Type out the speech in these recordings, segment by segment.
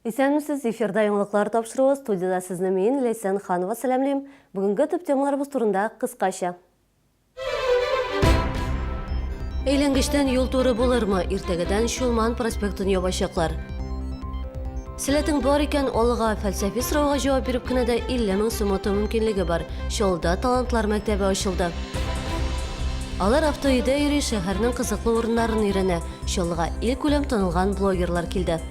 Исәнмесез, эфирда яңалыклар тапшыруы, студиядә сезне мин, Ләйсән Ханова сәламлим. Бүгенге төп темаларыбыз турында кыскача. Әйләнгечтән юл туры булырмы? Иртәгәдән Чулман проспектын ябачаклар. Сәләтең бар икән, алга, фәлсәфи сорауга җавап биреп кенә дә 50 мең сум оту мөмкинлеге бар. Чаллыда талантлар мәктәбе ачылды. Алар автоөйдә йөри, шәһәрнең кызыклы урыннарын өйрәнә. Чаллыга илкүләм танылган блогерлар килде.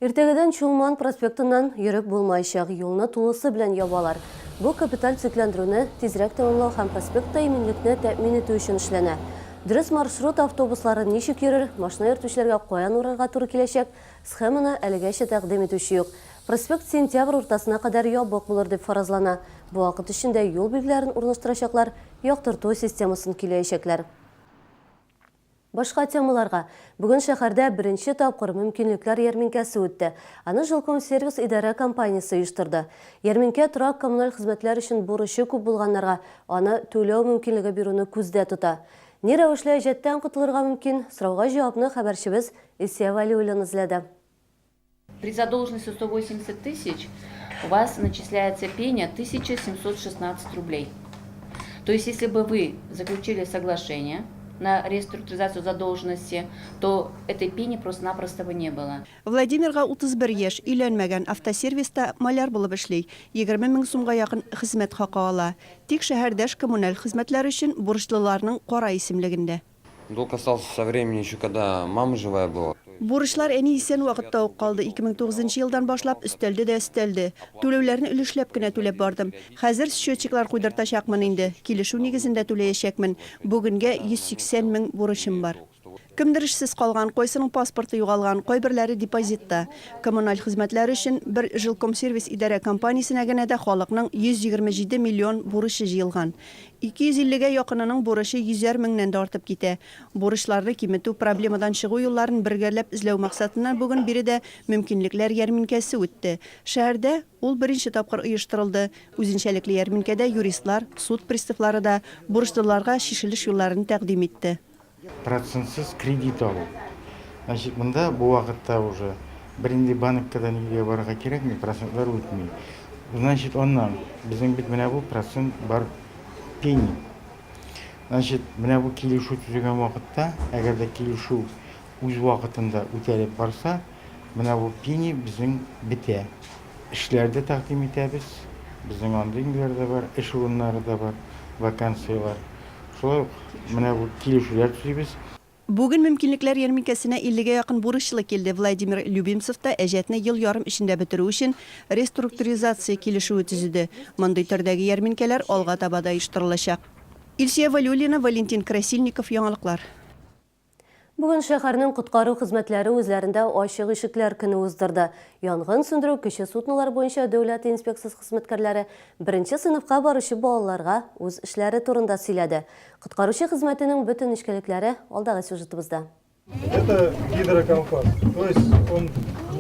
Иртәгәдән Чулман проспектыннан йөреп булмаячак, юлны тулысы белән ябалар. Бу капиталь төзекләндерүне тизрәк тәмамлау һәм проспектта иминлекне тәэмин итү өчен эшләнә. Дөрес маршрут автобуслары ничек йөрер, машина йөртүчеләргә каян урарга туры киләчәк, схеманы әлегәчә тәкъдим итүче юк. Проспект сентябрь уртасына кадәр ябык булыр дип фаразлана. Бу вакыт эчендә юл билгеләрен урнаштырачаклар, яктырту системасын көйләячәкләр. Башка темаларга. Бүген шәһәрдә беренче тапкыр Мөмкинлекләр ярминкәсе үтте. Аны Жилкомсервис идарә компаниясе оештырды. Ярминкә торак-коммуналь хезмәтләр өчен бурычы күп булганнарга аны түләү мөмкинлеге бирүне күздә тота. Ни рәвешле әҗәттән котылырга мөмкин? Сорауга җавапны хәбәрчебез Илсөя Вәлиуллина эзләде. При задолженности 180 тысяч у вас начисляется пеня 1716 рублей. То есть, если бы вы заключили соглашение на реструктуризацию задолженности, то этой пени просто-напросто бы не было. Владимирга 31 яшь, өйләнмәгән, автосервиста маляр булып эшли, 20 мең сумга якын хезмәт хакы ала. Тик шәһәрдәш коммуналь хезмәтләр өчен бурычлыларның кара исемлегендә. Долг остался со времени еще когда мама живая была. Бурычлар әни исән вакытта ук калды, 2009 нчы елдан башлап өстәлде дә өстәлде. Түләүләрне өлешләп кенә түләп бардым. Хәзер счетчиклар куйдыртачакмын инде, килешү нигезендә түләячәкмен. Бүгенгә 180 мең бурычым бар. Кемдер эшсез калган, кайсының паспорты югалган, кайберләре депозитта. Коммуналь хезмәтләр өчен бер Жилкомсервис идарә компаниясенә генә дә халыкның 127 миллион бурычы җыелган. 250 гә якынының бурычы йөзәр меңнән дә артып китә. Бурычларны киметү, проблемадан чыгу юлларын бергәләп эзләү максатыннан бүген биредә Мөмкинлекләр ярминкәсе үтте. Шәһәрдә ул беренче тапкыр оештырылды. Үзенчәлекле ярминкәдә юристлар, суд приставлары да бурычлыларга чишелеш юлларын тәкъдим итте. Процентсыз кредит алу. Значит, монда бу вакытта уже бернинди банкка да нигә барырга кирәкми, процентлар үтми. Значит, аннан безнең бит менә бу процент бар пени. Значит, менә бу килешү төзегән вакытта, әгәр дә килешү үз вакытында үтәлеп барса, менә бу пени безнең бетә. Эшләр дә тәкъдим итәбез. Безнең андый ниләр дә бар, эш урыннары да бар, вакансияләр. Шулай ук менә бу килешүләр төзибез. Бүген Мөмкинлекләр ярминкәсенә иллегә якын бурычлы килде. Владимир Любимцев та әҗәтне ел ярым эчендә бетерү өчен реструктуризация килешүе төзеде. Мондый төрдәге ярминкәләр алга таба да оештырылачак. Илсөя Вәлиуллина, Валентин Красильников, Яңалыклар. Бүген шәһәрнең коткару хезмәтләре үзләрендә Ачык ишекләр көне уздырды. Янгын сүндерү кече суднолар буенча дәүләт инспекциясе хезмәткәрләре беренче сыйныфка баручы балаларга үз эшләре турында сөйләде. Коткаручы хезмәтенең бөтен нечкәлекләре алдагы сюжетыбызда. Это гидрокомпас, то есть он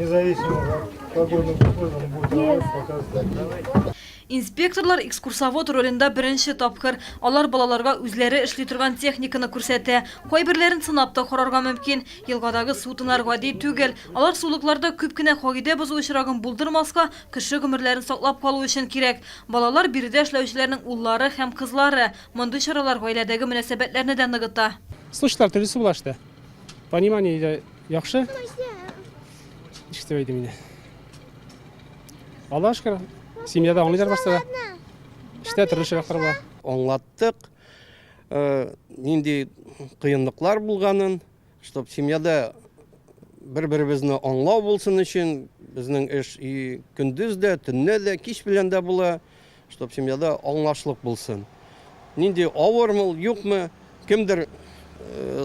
независимо от погодных условий, он будет работать, показывать. Инспекторлар экскурсовод ролендә беренче тапкыр. Алар балаларга үзләре эшли торган техниканы күрсәтә. Кайберләрен сынап та карарга мөмкин. Елгадагы су тынар гади түгел. Алар сулыкларда күп кенә кагыйдә бозу очрагын булдырмаска, кеше гомерләрен саклап калу өчен кирәк. Балалар биредә эшләүчеләрнең уллары һәм кызлары. Мондый чаралар гаиләдәге мөнәсәбәтләрне дә ныгыта. Случайлар төрлесе була эштә. Понимание дә яхшы. Ничек дип әйтим инде. Аллаһка шөкер, семьяда аңлыйлар барсы да. Эштә төрле чиратлар була. Аңлаттык, нинди кыенлыклар булганын, чтоб семьяда бер-беребезне аңлау булсын өчен, безнең эш и көндез дә, төнлә дә, кич белән дә була. Чтоб семьяда аңлашлык булсын. Нинди авырмы ул, юкмы, кемдер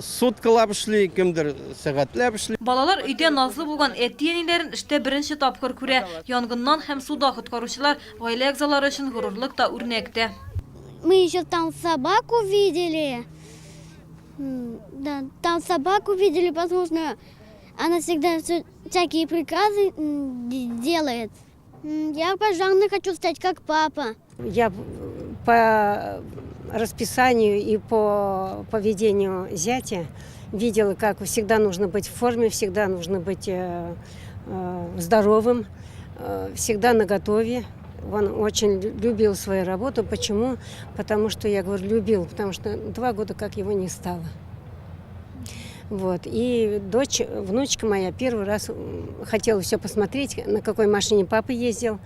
суткалап эшли, кемдер сәгатьләп эшли. Балалар өйдә назлы булган әти-әниләрен эштә беренче тапкыр күрә. Янгыннан һәм суда коткаручылар гаилә әгъзалары өчен горурлык та, үрнәк тә. Мы еще там собаку видели. Да, там собаку видели, возможно, она всегда всякие приказы делает. Я пожарный хочу стать, как папа. Я по расписанию и по поведению зятя видела, как всегда нужно быть в форме, всегда нужно быть здоровым, всегда наготове. Он очень любил свою работу. Почему? Потому что, я говорю, любил, потому что 2 года как его не стало. Вот. И дочь, внучка моя первый раз хотела все посмотреть, на какой машине папа ездил,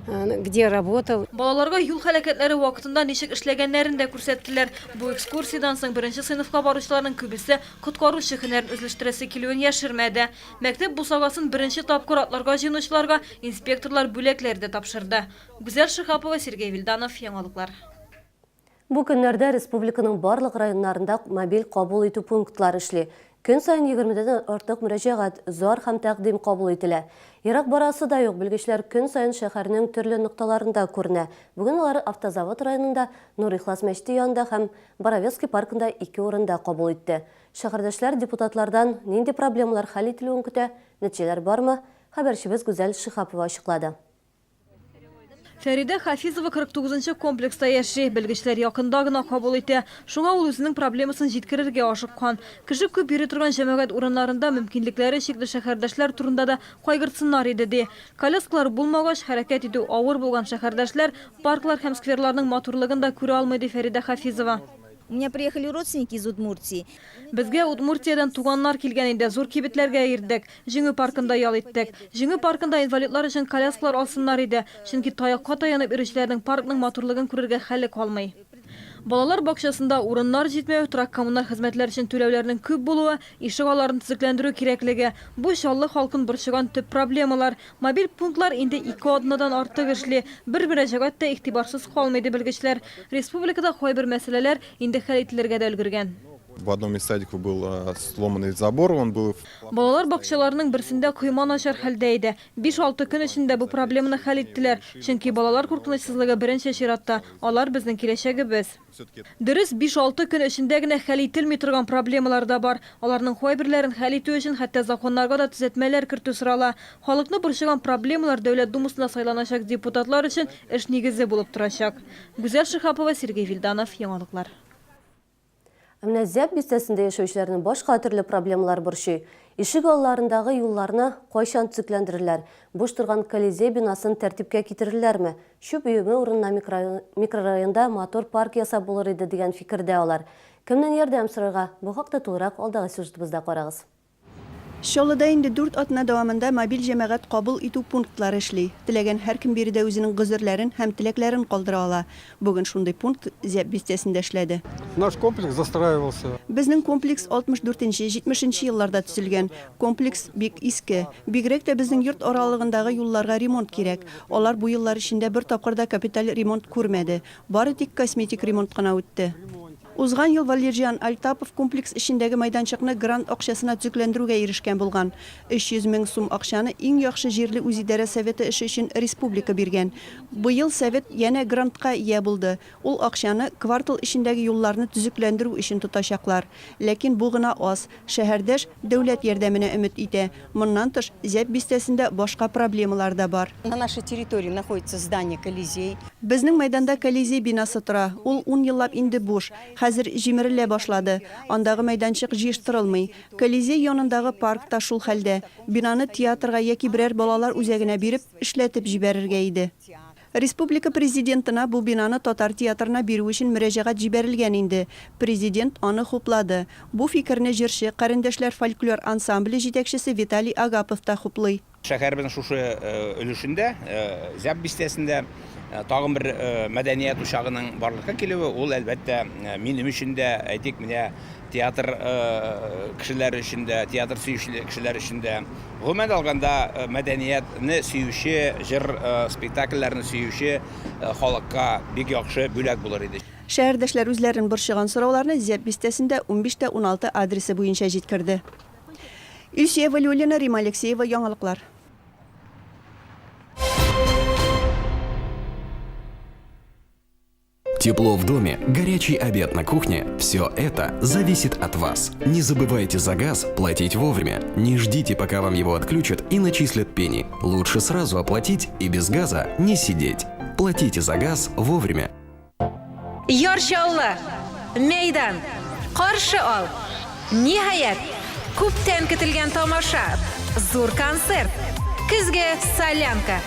где работал. Балаларга юл һәлакәтләре вакытында ничек эшләгәннәрен дә күрсәттеләр. Бу экскурсиядән соң беренче сыйныфка баручыларның күбесе коткаручы һөнәрен үзләштерәсе килүен яшермәде. Мәктәп бусагасын беренче тапкыр атларга җыенучыларга инспекторлар бүләкләр дә тапшырды. Гүзәл Шиһапова, Сергей Вильданов, Яңалыклар. Бу көннәрдә республиканың барлык районнарында мобиль кабул итү пунктлары эшли. Көн саен 20дән артык мөрәҗәгать, зар һәм тәкъдим кабул ителә. Ерак барасы да юк, белгечләр көн саен шәһәрнең төрле нокталарында күренә. Бүген алар Автозавод районында, Нур-Ихлас мәчете янында һәм Боровецкий паркында ике урында кабул итте. Шәһәрдәшләр депутатлардан нинди проблемалар хәл ителүен көтә, нәтиҗәләр бармы? Хәбәрчебез Гүзәл Шиһапова ачыклады. Фәридә Хафизова 49 комплекста яши. Белгечләр якында гына кабул итә. Шуңа ул үзенең проблемасын җиткерергә ашыккан. Кеше күп йөри торган җәмәгать урыннарында мөмкинлекләре чикле шәһәрдәшләр турында да кайгыртсыннар иде, ди. Коляскалар булмагач, хәрәкәт итү авыр булган шәһәрдәшләр парклар һәм скверларның матурлыгын да күрә алмый, ди Фәридә Хафизова. У меня приехали родственники из Удмуртии. Безгә Удмуртиядән туганнар килгән иде. Зур кибетләргә йөрдек. Җиңү паркында ял иттек. Җиңү паркында инвалидлар өчен коляскалар алсыннар иде. Чөнки таякка таянып йөрүчеләрнең паркның матурлыгын күрергә хәле калмый. Балалар бакчасында урыннар җитмәү, торак-коммуналь хезмәтләр өчен түләүләрнең күп булуы, ишек алларын төзекләндерү кирәклеге – бу Чаллы халкын борчыган төп проблемалар. Мобиль пунктлар инде 2 атнадан артык эшли. Бер мөрәҗәгать тә игътибарсыз калмый, ди белгечләр. Республикада кайбер мәсьәләләр инде хәл ителергә дә өлгергән. В одном из садиков был сломанный забор, он был Балалар бакчаларының берсендә койма начар хәлдә иде. 5-6 көн эчендә бу проблеманы хәл иттеләр. Чөнки балалар куркынычсызлыгы беренче чиратта. Алар безнең киләчәгебез. Дөрес, 5-6 көн эчендә генә хәл ителми торган проблемалар да бар. Аларның кайберләрен хәл итү өчен хәтта законнарга да төзәтмәләр кертү сорала. Халыкны борчыган проблемалар Дәүләт Думасында сайланачак депутатлар өчен эш нигезе булып торачак. Гүзәл Шиһапова, Сергей Вильданов, Яңалыклар. Ә менә Зәб бистәсендә яшәүчеләрне башка төрле проблемалар борчый. Ишек алларындагы юлларны кайчан төзекләндерерләр? Буш торган Колизей бинасын тәртипкә китерерләрме? Чүп өеме урынына микрорайонда матур парк ясап булыр иде дигән фикердә алар. Кемнән ярдәм сорарга? Бу хакта тулырак алдагы сюжетыбызда карагыз. Чаллыда инде 4 атна дәвамында мобиль җәмәгать кабул итү пунктлары эшли. Теләгән һәркем биредә үзенең гозерләрен һәм теләкләрен калдыра ала. Бүген шундый пункт Зәб бистәсендә эшләде. Наш комплекс застраивался. Безнең комплекс 64-70 елларда төзелгән. Комплекс бик иске. Бигрәк тә безнең йорт аралыгындагы юлларга ремонт кирәк. Алар бу еллар эчендә бер тапкыр да капиталь ремонт күрмәде. Бары тик косметик ремонт кына үтте. Узган ел Валерьян Альтапов комплекс эчендәге мәйданчыкны грант акчасына төзекләндерүгә ирешкән булган. 300 мең сум акчаны иң яхшы җирле үзидарә советы эше өчен республика биргән. Быел совет янә грантка ия булды. Ул акчаны квартал эчендәге юлларны төзекләндерү өчен тотачаклар. Ләкин бу гына аз. Шәһәрдәш дәүләт ярдәменә өмет итә. Моннан тыш, Зәб бистәсендә башка проблемалар да бар. На нашей территории находится здание Колизей. Безнең мәйданда Колизей бинасы тора. Ул 10 еллап инде буш. Хәзер җимерелә башлады. Андагы мәйданчык җыештырылмый. Колизей янындагы парк та шул хәлдә. Бинаны театрга яки берәр балалар үзәгенә биреп, эшләтеп җибәрергә иде. Республика президентына бу бинаны татар театрына бирү өчен мөрәҗәгать җибәрелгән инде. Президент аны хуплады. Бу фикерне җырчы, Карендәшләр фольклор ансамбле җитәкчесе Виталий Агапов та хуплый. Шәһәребезнең шушы өлешендә, Зәб бистәсендә тагын бер мәдәният учагының барлыкка килүе, ул, әлбәттә, минем өчен дә, әйтик, менә театр кешеләре өчен дә, театр сөюче кешеләр өчен дә, гомумән алганда, мәдәниятне сөюче, җыр спектакльләрне сөюче халыкка бик яхшы бүләк булыр иде. Шәһәрдәшләр үзләрен борчыган сорауларны Зәб бистәсендә 15 тә 16 адресы буенча җиткерде. Илсөя Вәлиуллина, Рима Алексеева, Яңалыклар. Тепло в доме, горячий обед на кухне – все это зависит от вас. Не забывайте за газ платить вовремя. Не ждите, пока вам его отключат и начислят пени. Лучше сразу оплатить и без газа не сидеть. Платите за газ вовремя. Яр Чаллы! Мәйдан! Каршы ал! Ниһаять, күптән көтелгән тамаша, зур концерт! Көзге солянка!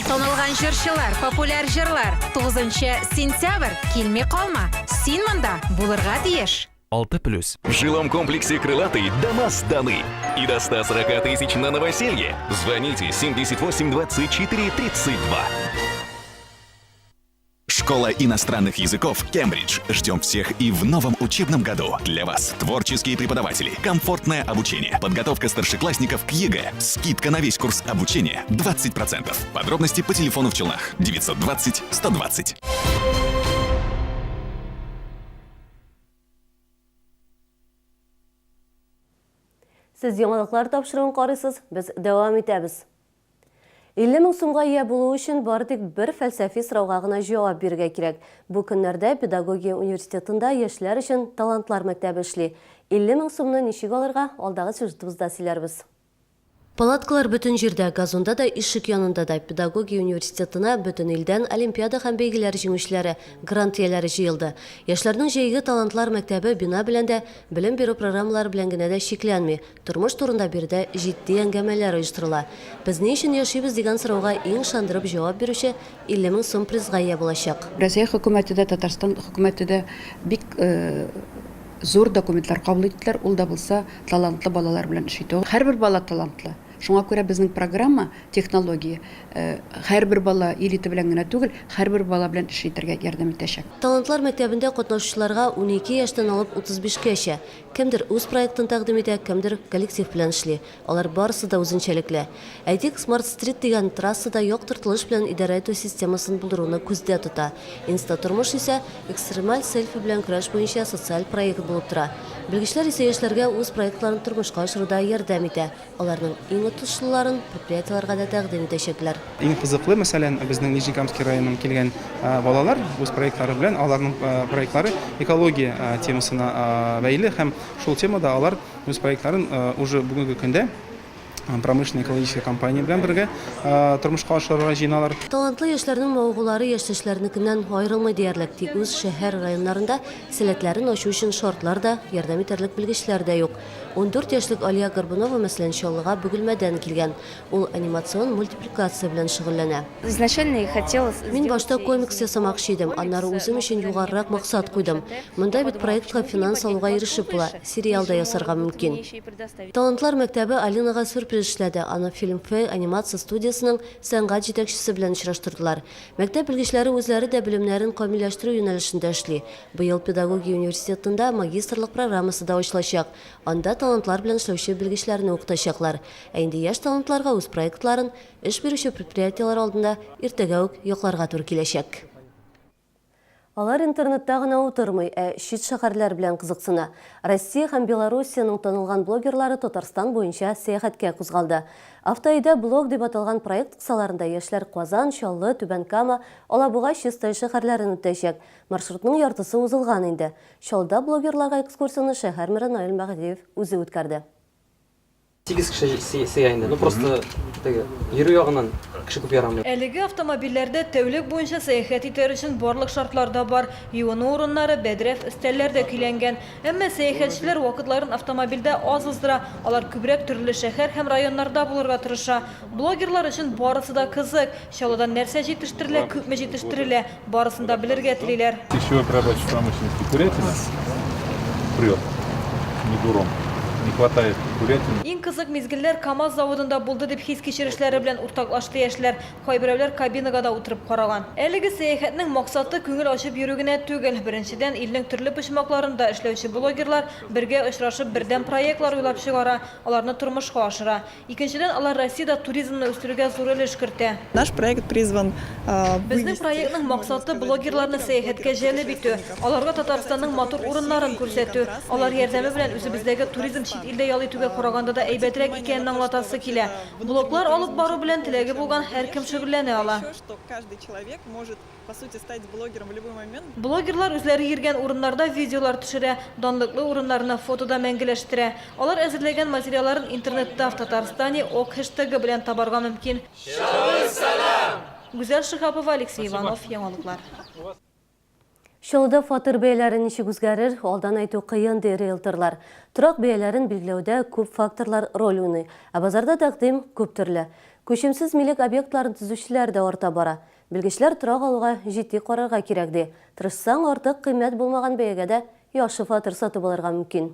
Танылган җырчылар, популяр җырлар. 9 сентябрь, килми калма! Син монда булырга тиеш! 6 плюс. В жилом комплексе «Крылатый» дома сданы. И до 140 тысяч на новоселье. Звоните 78 24 32. Школа иностранных языков «Кембридж». Ждем всех и в новом учебном году. Для вас творческие преподаватели, комфортное обучение, подготовка старшеклассников к ЕГЭ, скидка на весь курс обучения 20%. Подробности по телефону в Челнах 920 120. Сез яңалыклар тапшыруын карыйсыз, без дәвам итәбез. 50 мең сумга ия булу өчен бары тик бер фәлсәфи сорауга гына җавап бирергә кирәк. Бу көннәрдә педагогия университетында яшьләр өчен Талантлар мәктәбе эшли. 50 мең сумны ничек алырга, алдагы сюжетыбызда сөйләрбез. Палаткалар бөтен җирдә, газонда да, ишек янында да. Педагогия университетына бөтен илдән олимпиада һәм бәйгеләр җиңүчеләре, грант ияләре җыелды. Яшьләрнең җәйге талантлар мәктәбе бина белән дә, белем бирү программалары белән генә дә чикләнми. Тормыш турында биредә җитди әңгәмәләр оештырыла. Без ни өчен яшибез дигән сорауга иң ышандырып җавап бирүче 50 мең сум призга ия булачак. Рәсәй хөкүмәте дә, Татарстан хөкүмәте дә бик зур документлар кабул иттеләр, ул да булса талантлы балалар белән эш итү. Һәрбер бала талантлы. Шуңа күрә безнең программа, технология һәрбер бала элита белән генә түгел, һәрбер бала белән эш итәргә ярдәм итәчәк. Талантлар мәктәбендә катнашучыларга 12 яшьтән алып 35 кәчә. Кемдер үз проектын тәкъдим итә, кемдер коллектив белән эшли. Алар барысы да үзенчәлекле. Әйтик, Smart Street дигән трассада яктыртылыш белән идарә итү системасын булдыруны күздә тота. Инстатормыш исә экстремаль селфи белән көрәш буенча социаль проект булып тора. Белгечләр исә яшьләргә үз проектларын тормышка ашыруда ярдәм итә. Аларның иң отышлыларын предприятиеләргә дә тәкъдим итәчәкләр. Иң кызыклы, мәсәлән, безнең Нижнекамский районыннан килгән балалар үз проектлары белән, аларның проектлары экология темасына бәйле һәм шул темада алар Үз проектларын уже бүгенге көндә промышленная экологическая компания белән бергә тормышка ашырырга җыеналар. Талантлы яшьләрнең мавыгулары яшьтәшләренекеннән аерылмый диярлек. Тик үз шәһәр, районнарында сәләтләрен ачу өчен шартлар да, ярдәм итәрлек белгечләр дә юк. 14 яшьлек Алия Горбунова, мәсәлән, Чаллыга Бөгелмәдән килгән. Ул анимацион мультипликация белән шөгыльләнә. Изначально я хотела Мин башта комикс ясамакчы идем, аннары үзем өчен югарырак максат куйдым. Монда бит проектка финанс алуга ирешеп була, сериал да ясарга мөмкин. Талантлар мәктәбе Алинага сюрприз эшләде, аны Фильмфэй анимация студиясенең сәнгать җитәкчесе белән очраштырдылар. Мәктәп белгечләре үзләре дә белемнәрен камилләштерү юнәлешендә эшли. Быел педагогия университетында магистрлык программасы да ачылачак, анда талантлар белән эшләүче белгечләрне укытачаклар. Ә инде яшь талантларга үз проектларын Эш бирүче предприятиеләр алдында иртәгә үк йокларга туры киләчәк. Алар интернетта гына утырмый, ә чит шәһәрләр белән кызыксына. Россия һәм Белоруссиянең танылган блогерлары Татарстан буенча сәяхәткә кузгалды. Автоәйдә блог дип аталган проект кысаларында яшьләр Казан, Чаллы, Түбән Кама, Алабуга, Чистай шәһәрләрен үтәчәк. Маршрутның яртысы узылган инде. Чаллыда блогерларга экскурсияне шәһәр мэры Наил Мәһдиев үзе үткәрде. 8 кеше сыя инде. Ну просто теге йөрү ягыннан кеше күп ярамый. Әлеге автомобильләрдә тәүлек буенча сәяхәт итәр өчен барлык шартлар да бар. Юыну урыннары, бәдрәф, өстәлләр дә көйләнгән. Әмма сәяхәтчеләр вакытларын автомобильдә аз уздыра, алар күбрәк төрле шәһәр һәм районнарда булырга тырыша. Блогерлар өчен барысы да кызык. Чаллыда нәрсә җитештерелә, күпме җитештерелә, барысын да белергә телиләр. Пищевой перерабатывающей промышленности курятина прет, не дуром. Не хватает курятины. Иң кызык мизгелләр КАМАЗ заводында булды, дип хис-кичерешләре белән уртаклашты яшьләр. Кайберәүләр кабинага да утырып караган. Әлеге сәяхәтнең максаты күңел ачып йөрү генә түгел. Беренчедән, илнең төрле почмакларында эшләүче блогерлар бергә очрашып бердәм проектлар уйлап чыгара, аларны тормышка ашыра. Икенчедән, алар Россиядә туризмны үстерүгә зур өлеш кертә. Наш проект призван Безнең проектның максаты, блогерларны сәяхәткә җәлеп итү, аларга Татарстанның матур урыннарын күрсәтү, алар ярдәме белән үзебездәге туризм чит илдә ял итүгә караганда да әйбәтрәк икәнен аңлатасы килә. Блоглар алып бару белән теләге булган һәркем шөгыльләнә ала. По сути, стать блогером в любой момент. Блогерлар үзләре йөргән урыннарда видеолар төшерә, данлыклы урыннарны фотода мәңгеләштерә. Алар әзерләгән материалларын интернетта в Татарстане ок хештегы белән табарга мөмкин. Гүзәл Шиһапова, Алексей Иванов, Яңалыклар. Чаллыда фатир бәяләре ничек үзгәрер, алдан әйтү кыен, ди риэлторлар. Торак бәяләрен билгеләүдә күп факторлар роль уйный, ә базарда тәкъдим күп төрле. Күчемсез милек объектларын төзүчеләр дә арта бара. Белгечләр торак алуга җитди карарга кирәк, ди. Тырышсаң, артык кыйммәт булмаган бәягә дә яхшы фатир сатып алырга мөмкин.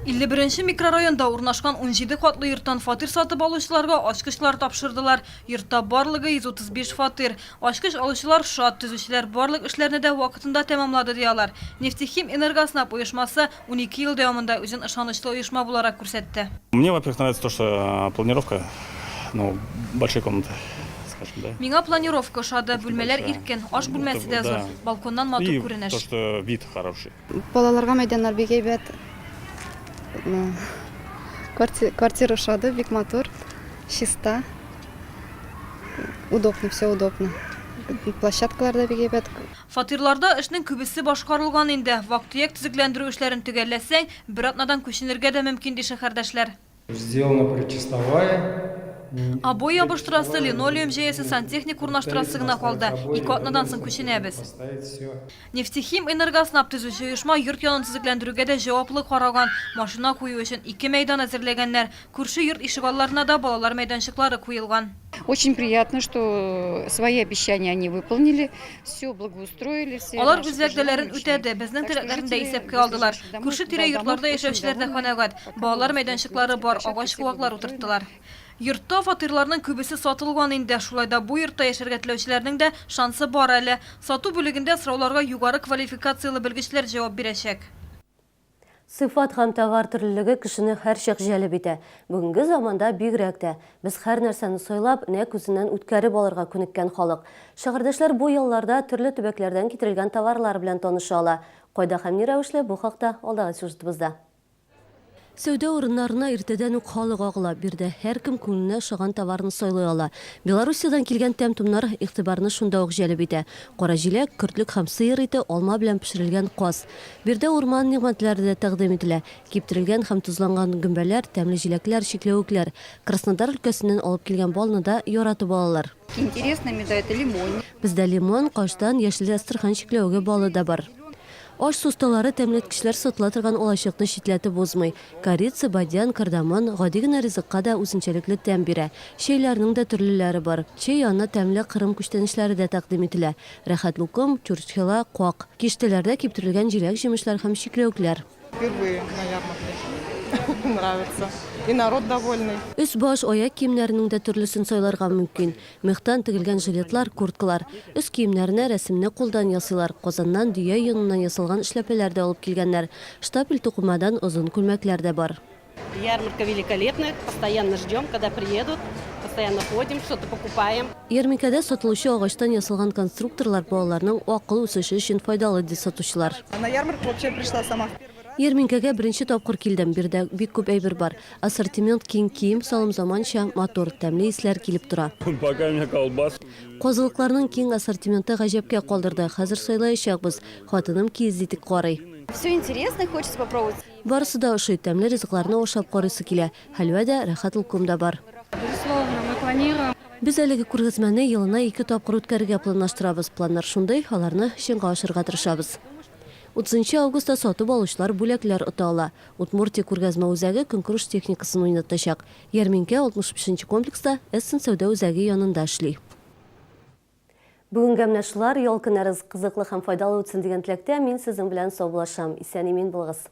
51 нче микрорайонда урнашкан 17 катлы йорттан фатир сатып алучыларга ачкычлар тапшырдылар. Йортта барлыгы 135 фатир. Ачкыч алучылар шат, төзүчеләр барлык эшләрне дә вакытында тәмамлады, ди алар. Нефтехим Энергоснаб оешмасы 12 ел дәвамында үзен ышанычлы оешма буларак күрсәтте. Мне, во-первых, нравится то, что планировка, ну, большие комнаты, скажем, да. Миңа планировка ошады, бүлмәләр иркен, аш бүлмәсе дә зур, балконнан матур күренеш. И то, что вид хороший. Балаларга мәйданнар бик әйбәт. Квартира ошады, бик матур, чиста. Удобно, все удобно. Площадкалар да бик әйбәт. Фатирларда эшнең күбесе башкарылган инде. Вак-төяк төзекләндерү эшләрен төгәлләсәң, бер атнадан күченергә дә мөмкин, ди шәһәрдәшләр. Сделана причистовая. Обой ябыштырасы, линолеум җәясе, сантехник урнаштырасы гына калды. Ике атнадан соң күченәбез. Нефтехим Энергоснаб төзүче оешма йорт янын төзекләндерүгә дә җаваплы караган. Машина кую өчен ике мәйдан әзерләгәннәр. Күрше йорт ишегалларына да балалар мәйданчыклары куелган. Очень приятно, что свои обещания они выполнили, все благоустроили, все Алар наши үз вәгъдәләрен пожелания учли. үтәде, безнең Так что теләкләрне дә жители исәпкә алдылар. близлежащих домов, Күрше-тирә домов йортларда очень яшәүчеләр дә довольны. канәгать. Пока Балалар благоустройство мәйданчыклары бар, площадки агач все куаклар благоустроены. утырттылар. Йортта фатирларның күбесе сатылган инде. Шулай да бу йортта яшәргә теләүчеләрнең дә шансы бар әле. Сату бүлегендә сорауларга югары квалификацияле белгечләр җавап бирәчәк. Сыйфат һәм товар төрлелеге кешене һәрчак җәлеп итә. Бүгенге заманда бигрәк тә. Без һәр нәрсәне сайлап, нәкъ үзеннән үткәреп алырга күнеккән халык. Шәһәрдәшләр бу ялларда төрле төбәкләрдән китерелгән товарлар белән таныша ала. Кайда һәм ни рәвешле, бу хакта алдагы сюжетыбызда. Сәүдә урыннарына иртәдән үк халык агыла. Биредә һәркем күңеленә ошаган товарны сайлый ала. Белоруссиядән килгән тәм-томнар игътибарны шунда ук җәлеп итә. Кара җиләк, көртлек һәм сыер ите, алма белән пешерелгән каз. Биредә урман нигъмәтләре дә тәкъдим ителә. Киптерелгән һәм тозланган гөмбәләр, тәмле җиләкләр, чикләвекләр. Краснодар өлкәсеннән алып килгән балны да яратып алалар. Интересный меда, это лимон. Бездә лимон, каштан, яшел әстерхан чикләвеге балы да бар. Аш-су осталары тәмләткечләр сатыла торган алачыкны читләтеп узмый. Корица, бадьян, кардамон гади генә ризыкка да үзенчәлекле тәм бирә. Чәйләрнең дә төрлеләре бар. Чәй янына тәмле кырым күчтәнәчләре дә тәкъдим ителә. Рәхәт лукум, чурчхела, как. Киштәләрдә киптерелгән җиләк-җимешләр һәм чикләвекләр. Впервые на ярмарке. Нравится. И народ довольный. Өс-баш, аяк киемнәренең дә төрлесен сайларга мөмкин. Мехтан тегелгән жилетлар, курткалар. Өс киемнәренә рәсемне кулдан ясыйлар. Казаннан дөя йоныннан ясалган эшләпәләр дә алып килгәннәр. Штапель тукымадан озын күлмәкләр дә бар. Ярмарка великолепная, постоянно ждем, когда приедут, постоянно ходим, что-то покупаем. Ярминкәдә сатылучы агачтан ясалган конструкторлар балаларның акыл үсеше өчен файдалы, ди сатучылар. На ярмарку вообще пришла сама в первый раз. Ярминкәгә беренче тапкыр килдем, биредә бик күп әйбер бар. Ассортимент киң, кием-салым заманча, матур, тәмле исләр килеп тора. Пока у меня колбас. Казылыкларның киң ассортименты гаҗәпкә калдырды, хәзер сайлаячакбыз. Хатыным киез итек карый. Все интересно, хочется попробовать. Барысы да ошый, тәмле ризыкларны ашап карыйсы килә. Хәлвә дә, рәхәт лукум да бар. Безусловно, мы планируем. Без әлеге күргәзмәне елына ике тапкыр үткәрергә планлаштырабыз. Планнар шундый, аларны чынга ашырырга тырышабыз. 30 нчы августта сатып алучылар бүләкләр ота ала. Удмуртия күргәзмә үзәге көнкүреш техникасын уйнатачак. Ярминкә 65 нче комплекста Эссен сәүдә үзәге янында эшли. Бүгенгә менә шулар. Ял көннәрегез кызыклы һәм файдалы үтсен дигән теләктә мин сезнең белән саубуллашам. Исән-имин булыгыз!